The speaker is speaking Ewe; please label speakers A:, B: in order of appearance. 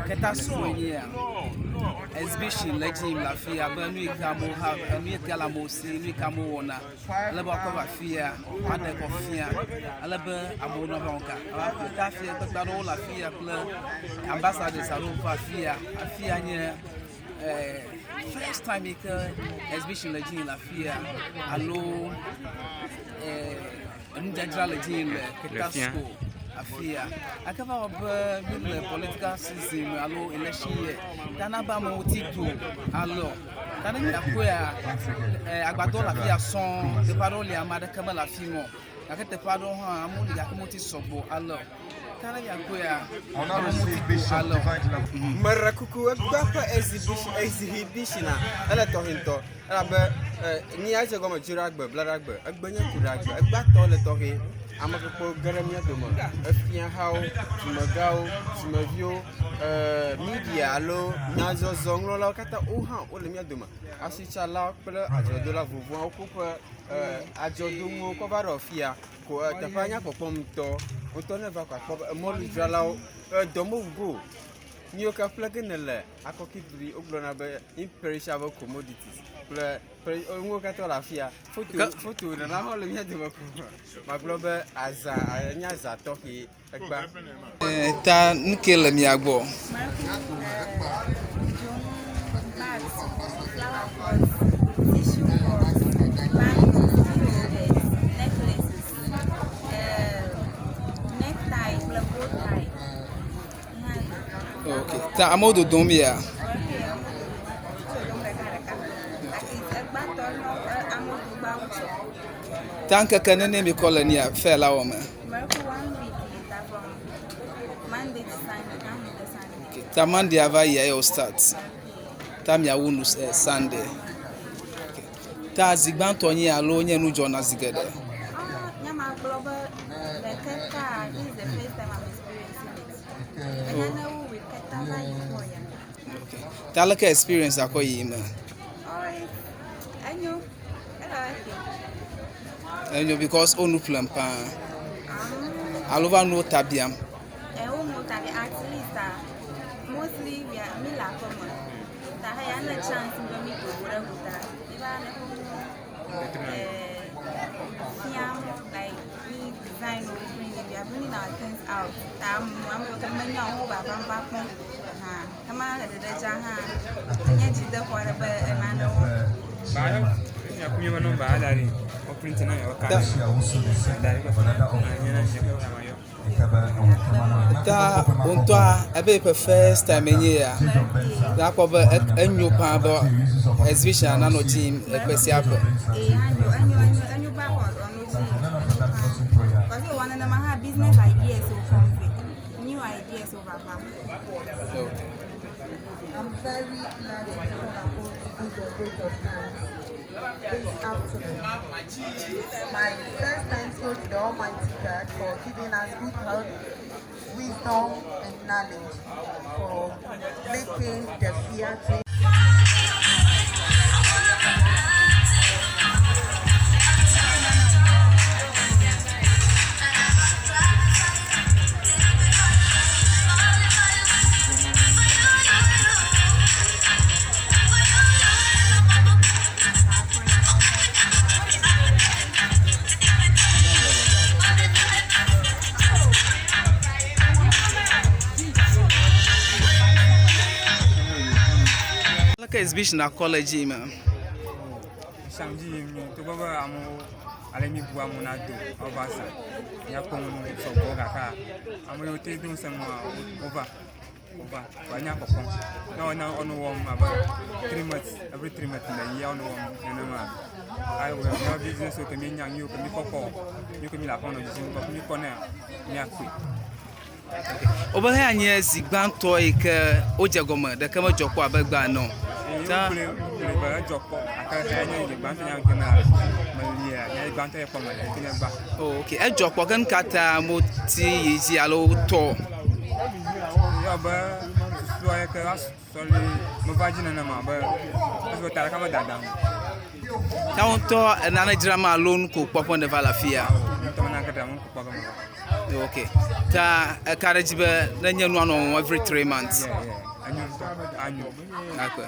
A: Ketasco ye nye ya. Exhibition le edzi yim le afi ya abe nu yi ke amewo ha enu yi ke le amewo si, nu yi ke amewo wɔna ale be woakɔ va afi ya woaɖe kɔ fia ale be amewo nava wɔ ga ava ƒle. Ke hafi kpekpe aɖewo le afi ya kple ambassadors aɖewo va afi ya. Afi ya nye eh, first time yi ke exhibition le edzi yim le afi ya alo eh, Enudzadzra le dzi yim le Ketasco afi ya. Gake eva wɔ be míele political season me alo election year ta na be amewo ti do ale o. Ta ne míakpɔea, agbadɔ le afi ya sɔŋ. Teƒe aɖewo li ame aɖeke mele afi ma o gake teƒe aɖewo hã amewo li gake wometi sɔgbɔ ale o. Ta ne míakpɔea, amewo meti do ale o.
B: Meɖe kuku egbea ƒe exhibition-a ele tɔxɛ ŋutɔ elabe mía dze gɔme Dzoɖagbe, Blaɖagbe, egbe nye Kuɖagbe. Egbea tɔ le tɔxɛ. Ame kpekpewo ge ɖe mía dome. Efiahawo, dumegãwo, dumeviwo, media alo nyadzɔdzɔŋlɔlawo katã wo hã wole mía dome. Asitsalawo kple adzɔdola vovovoawo kɔ woƒe adzɔdonuwo kɔ va ɖo afia ko teƒea nya kpɔkpɔm ŋutɔ. Wotɔ ne va ko akpɔ be mɔludzralawo edɔ mewu go o. Nu yiwo ke ƒle ge nèle akɔkidri wogblɔna be imperishable commodities kple nuwo katã le afia. Foto foto ɖela hã le mía dome ko. Magblɔ be azã enye azã tɔxɛ egbea.
A: Ta nu ke le mia gbɔ? Ok, ta amewo dodom ya. Ta ŋkeke nene mi kɔ le nia fair la wɔme? Okay, ta Monday ava yia ye wo start. Ta miawu nu eh, Sunday. Okay. Ta zi gbãtɔ nye alo nye nu dzɔna zi geɖe? Ta aleke experience akɔ yi me? Enyo because wo nu ƒlem paa. Alo va nuwo ta biam. Ta wò ŋutɔa ebe yeƒe first time enye ya. Nakpɔ be enyo paa be exhibition nanɔ edzi yim eƒe sia ƒe.
C: I'm very glad to come upon the great of times this afternoon. My first thanks go to the Almighty God for giving us good health, wisdom, and knowledge for making the fear
A: Aleke exhibition akɔ le edzi me?
D: Samedi yi mi togbɔ be amewo ale mi bu amewo nado wova za míakpɔ nu sɔgbɔ gake ame yiwo te do ŋusẽ nua wova wova woanya kpɔkpɔm ne wona wonɔ wɔm abe 3 months, every 3 months le yia wonɔ wɔm nenema ayi wɔ míawo business wo ke míenya nu yiwo ke míkpɔkpɔ o nu yiwo ke míle aƒe nɔ dzidzim kpɔ míkpɔ ne míakpɔe.
A: Wobe hã nye zi gbãtɔ yi ke wodze gɔme ɖeke medzɔ kpɔ abe egbea ene o.
D: Ta wogblɔe be edzɔ kpɔ gake eya nye zi gbãtɔ nye ke melia nye gbãtɔ ye kpɔ mele ke nye gbã.
A: Oh, ok edzɔ kpɔ ke nu ka ta moti yi dzi alo wotɔ?
D: Yɔ be susua yi ke va sɔli meva dzi nenema be esi ta ɖeka medada o.
A: Ta wo ŋutɔ nane dzram alo nu ko kpɔƒe nèva le afia?
D: Ŋutɔ nane dzram nu ko kpɔƒe meva.
A: Ok. Ta eka ɖe dzi be ne nye nua nɔ wɔm every 3 months.
D: Yeah, enyo ŋutɔ, anyo.
A: Akpe.